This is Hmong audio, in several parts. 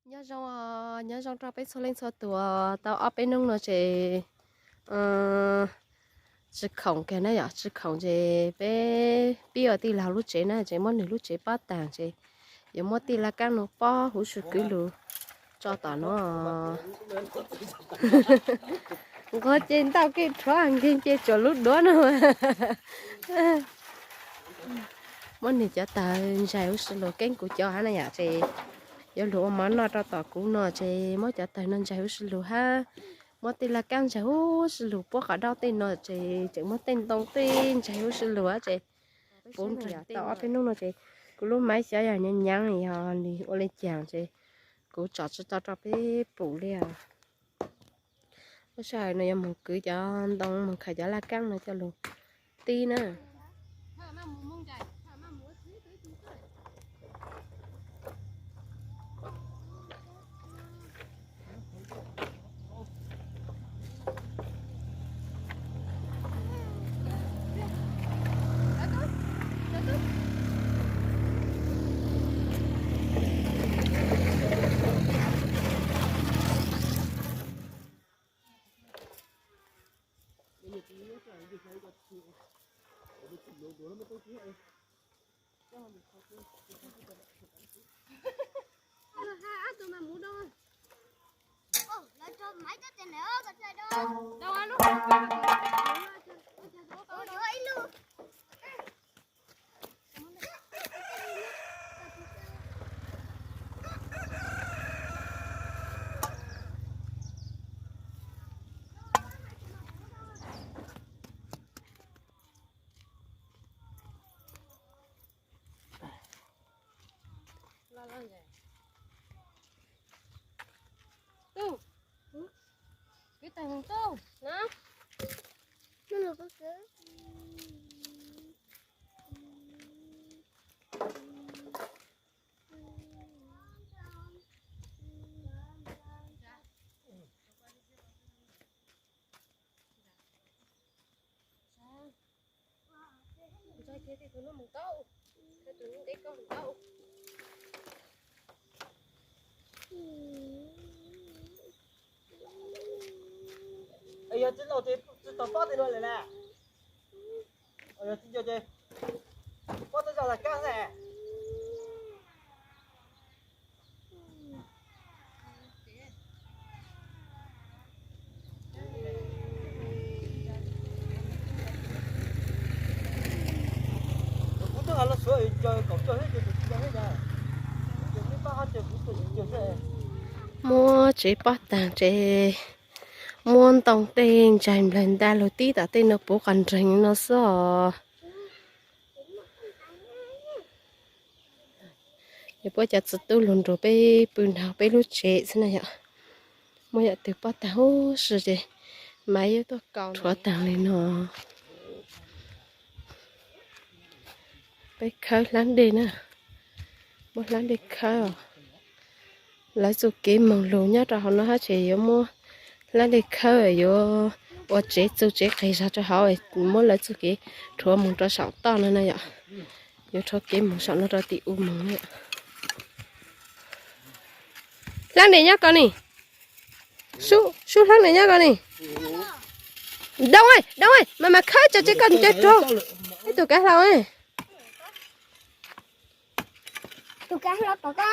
Nyob zoo, nyob zoo rau peb txhua leej txhua tus. Tau ob peb hnub no ces tsis khoom kiag na yom, tsis khoom ces peb pib ua tij laug lub tsev na, ces muab nws lub tsev pob tag ces yuav muab tij laj kab no pob huv si kwv lug tso tom no. Nqos ces ntau kev rhuav nkeeg ces tsuas lub duav no. Muab nws cov tawg ntsais huv si lug, keeb kuv cov hab na yom, ces yuav lug ua mov noj rau tom kuv no ces muab cov tawg no ntsais huv si lug hab muab tej laj kab ntsais huv si lug, puab qhov daub tej no ces tseem muab tej ntoo tej ntsais huv si lug ces puv nrhiav tau ob peb hnub no ces kuv lub maiv xyov yog nyav nyav yog ua li cas ces kuv tsom tsis tau rau peb pum li os. Lub sij hawm no yuav mus kwv cov ntoo, mus khaws cov laj kab no coj lug tib na. Yog txiv laus ces tsis tau pob tej no lawm na. Yog txiv ncaus ces pob tej zog laj kab xwb. Muab tsev pob taag tsev, muab ntoo tej ntsais nplaig nta lug tib tom tej no puv qas nreeg no xwb os. Yog puab cov txiv tub lug nrug peb pw nrug peb lub tsev xwb na yom. Muab yam twg pob taag huv si ces mas yuav tuaj kaus rhuav taag li no. Peb khawb hlab dej na, muab hlab dej khawb. Lawv txuj kev moog lug nyob rau hauv no hab ces yuav muab hlab dej khawb, yuav ua tsev txuj tsev qis zog rau hauv, muab lawv txuj kev rhuav moog rau saum toj no na yom. Yuav rhuav kev moog saum no rau tim u moog na. Hlab dej nyob ko ni, sub hlab dej nyob ko ni. Doo, doo, mas mas khawb tso tsev koj ntse rau ib tug kav hlau. Tus kav hlau tom ko.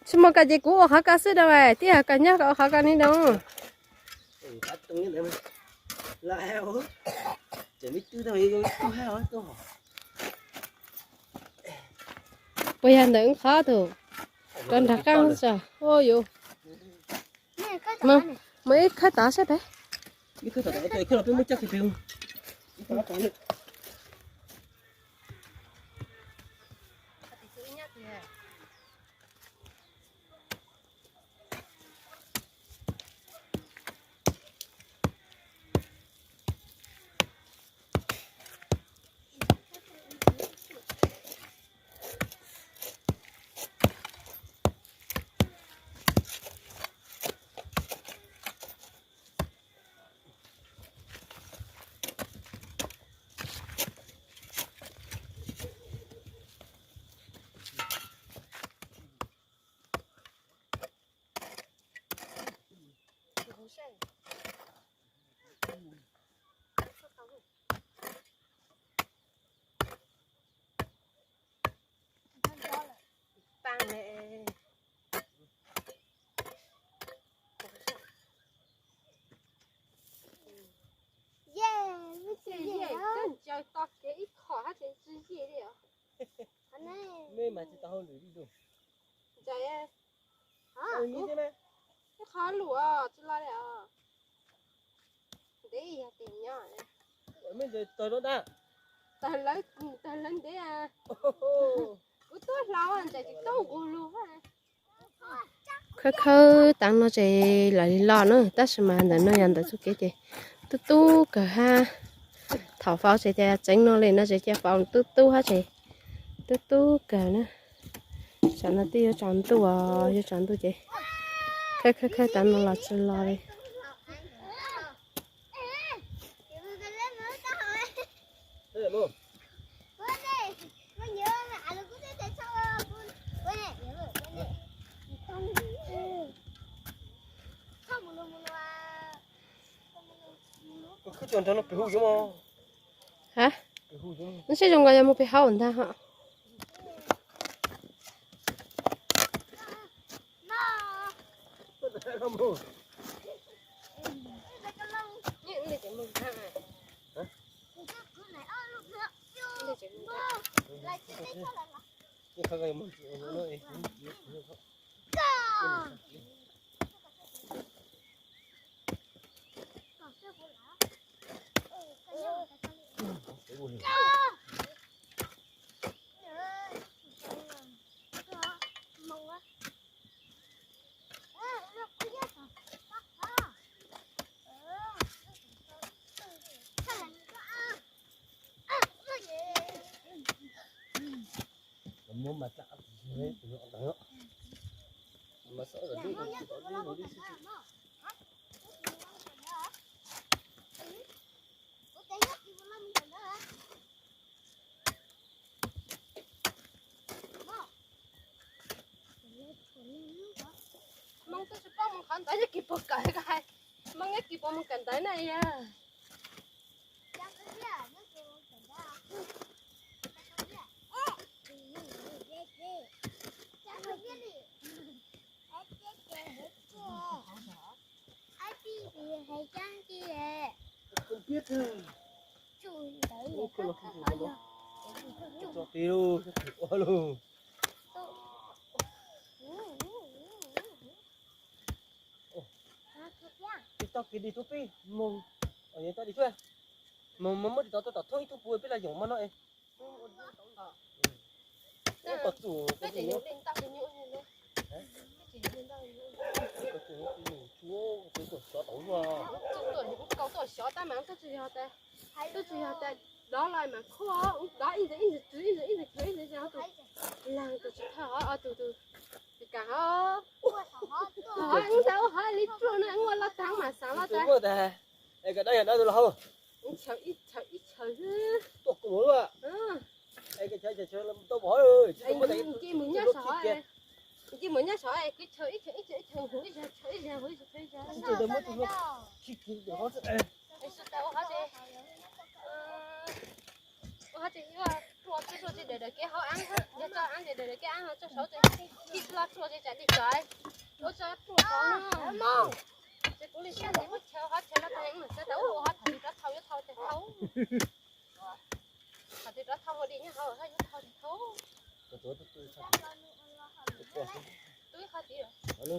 Tsis muaj koj ces kuv ua qhov ko xwb doo, tib yam koj nyob koj ua qhov ko ni doo. Puas yog ntawm wb qhov tus? Koj nrog qab tso. Ua yuv. Mus ib khawb tod saib peb. Koj ntsaws tog kev ib qho hab tseem tsis yej li os. Ntsaws ib qho luj tsis loj li os. Ntev yog tes nyob. Tawg lawv ntev. Kuv tuaj hlau ntsaws tsis tau nqus lug. Khawb khawb tav no ces lawv li los na, tab sis mas ntawm no yog ntawm txoj kev ces tub tub kawg hab. Thaum faus ces tias tseev no li no ces cia faus tub tub hab ces tub tub kawg na. Tsam no twb yuav tsaus ntuj, yuav tsaus ntuj ces khawb khawb khawb tav no los tsis los li. Ha, nws sib zoo nkaus yog mus pem hauv ntag ho. Hmoob twb tsis paub mus qhov ntawd, yeej kis puas kawm ko hais. Hmoob yeej kis puas mus kawm ntawv na yog. Tib toj kev dig tub pib moog, moog muab ris tod tuaj tom thoob ib tug puag peb laj yoom mog no es. Xyov tau luaj. Tuaj xyov tab mas tuaj tsis yog tas, tuaj tsis yog tas dov los mas khuaj, dov ib ntsis ib ntsis tswv ib ntsis ib ntsis tswv ib ntsis ib ntsis tus tsis thawj hov tus tus kas hov. Ntawd ua hov li tsuag no ua los taag mas xaav los tas. Chaw ib chaw ib chaw xwb. Nce mus nyob saum hov, nce mus nyob saum kwv chaw ib chaw ib chaw ib chaw huv ib zag chaw ib zag huv ib zag chaw ib zag. Sib tas ua hov ces, ua hov ces ib ua ruaj txij ruaj txij daws daws kev hauv aab, yog tso aab ces daws daws kev aab, tso saud ces txij txij los ruaj ces tsam li cov ua tso ruaj saud no. Ces kuv li sab ntiv muab chaw hov chaw los tag, xav tas ua hov tham li rov thau yuav thau ces thau. Tham li rov thau ua di nyob hauv hov yuav thau ces thau. Tus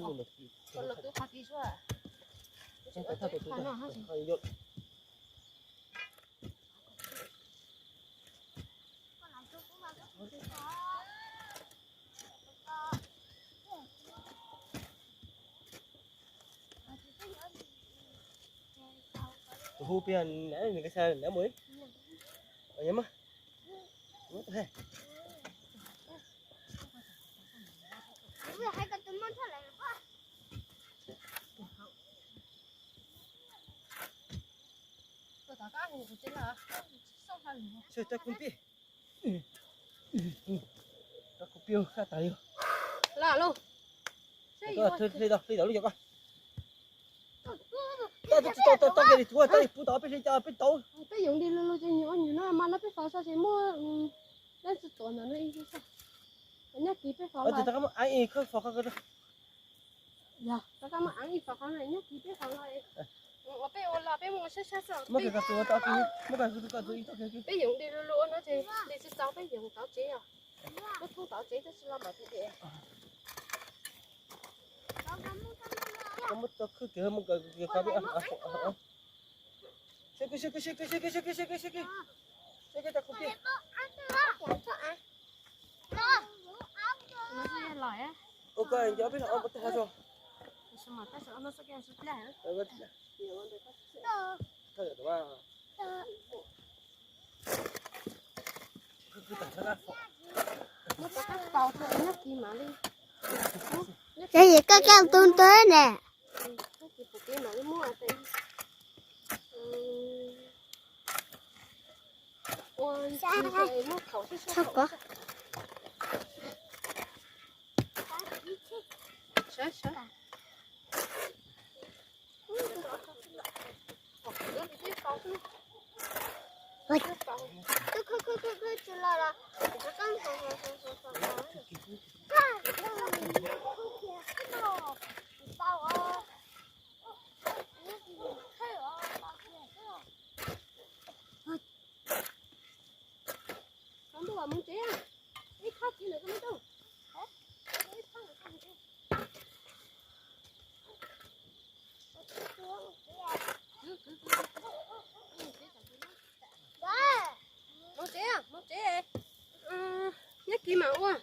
hu pia nab nws ka sa nab mus. Ov, yog mas. Sawv rab kub pij. Rab kub pij sab tas li. Hle tau, hle tau li cov ko. Tau, tau, tau, tau kiag li, tau li pub tau peb hle tau peb tau. Peb yoov di lug lug ces nyuam nyuam no mas no peb faus tso ces muaj leej twg tuav ntawm no ib xwb. Nyob kis peb faus. Rov qab muab eeb ib khawb faus qhov ko. Yog, rov qab muab eeb ib faus qhov no nyob kis peb faus los. Peb ua los peb muab ua sab sab tso. Muab koj tus ua tau, muab koj tus ua tau. Peb yoov di lug lug no ces li tsis tau peb yoov tau tsev os. Muab thoob tau tsev tab sis los mam tiag tiag. Koj muab tau khwb kiag muab koj kiag ko. Seb kis, seb kis, seb kis, seb kis, seb kis, seb kis, seb kis, rab kub pij. Ua koj nco peb los ua tag tso. Ces yim koj kaj tus ntawd ne. Txhob kov. Mus tsev, mus tsev. Nyob kis mam ua.